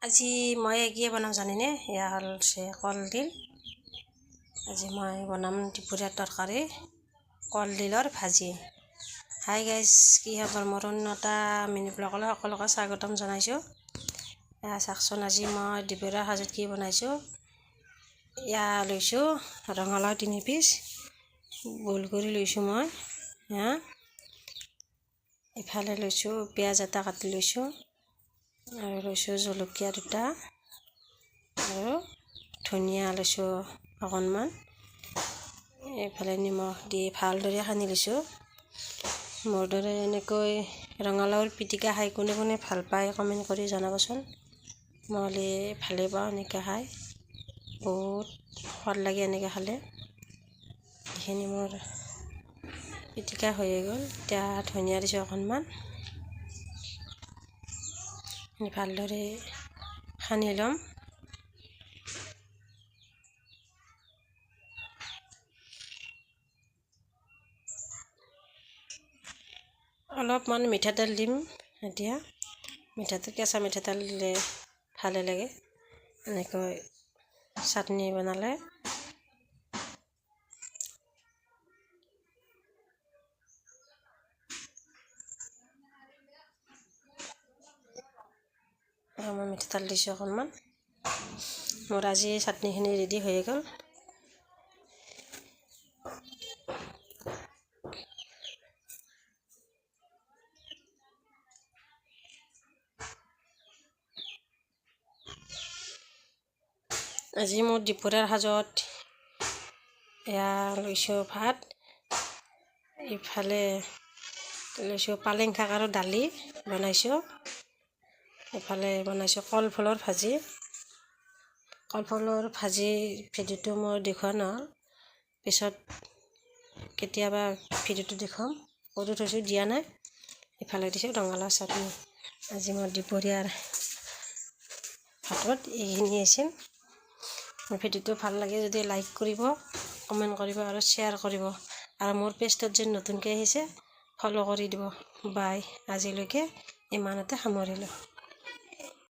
আজি মই কিয়ে বনাম জানেনে? এয়া হৈছে কলডিল। আজি মই বনাম দুপৰীয়াৰ তৰকাৰী কলডিলৰ ভাজি। হাই গাইজ, কি খবৰ? মোৰ অন্য এটা মিনি ব্লগলৈ সকলোকে স্বাগতম জনাইছোঁ। এয়া চাওকচোন, আজি মই দুপৰীয়াৰ সাজত কি বনাইছোঁ। এয়া লৈছোঁ ৰঙালাও 3 পিচ, বইল কৰি লৈছোঁ মই। হা, ইফালে লৈছোঁ পিঁয়াজ এটা কাটি লৈছোঁ, আৰু লৈছোঁ জলকীয়া 2টা, আৰু ধনিয়া লৈছোঁ অকণমান। এইফালে নিমখ দি ভালদৰে সানি লৈছোঁ। মোৰ দৰে এনেকৈ ৰঙালাওৰ পিটিকা খাই কোনে কোনে ভাল পায় কমেণ্ট কৰি জনাবচোন। মই হ'লে ভালেই পাওঁ এনেকৈ খাই, বহুত সোৱাদ লাগে এনেকৈ খালে। এইখিনি মোৰ পিটিকা হৈয়ে গ'ল। এতিয়া ধনিয়া দিছোঁ অকণমান, ভালদৰে সানি ল'ম। অলপমান মিঠাতেল দিম এতিয়া। মিঠাতেল, কেঁচা মিঠাতেল দিলে ভালে লাগে এনেকৈ চাটনি বনালে। মই মিঠাতেল দিছোঁ অকণমান। মোৰ আজি চাটনিখিনি ৰেডি হৈয়ে গ'ল। আজি মোৰ দুপৰীয়াৰ সাজত এয়া লৈছোঁ ভাত, ইফালে লৈছোঁ পালেং শাক আৰু দালি বনাইছোঁ, ইফালে বনাইছোঁ কলফুলৰ ভাজি। কলফুলৰ ভাজি ভিডিঅ'টো মই দেখুওৱা নহ'ল, পিছত কেতিয়াবা ভিডিঅ'টো দেখুৱাম। কৰি থৈছোঁ, দিয়া নাই। ইফালে দিছোঁ ৰঙালাও চাটনি। আজি মোৰ দুপৰীয়াৰ ভাতত এইখিনি আছিল। মোৰ ভিডিঅ'টো ভাল লাগে যদি লাইক কৰিব, কমেণ্ট কৰিব আৰু শ্বেয়াৰ কৰিব। আৰু মোৰ পেজটোত যে নতুনকৈ আহিছে ফ'ল' কৰি দিব। বাই, আজিলৈকে ইমানতে সামৰিলোঁ।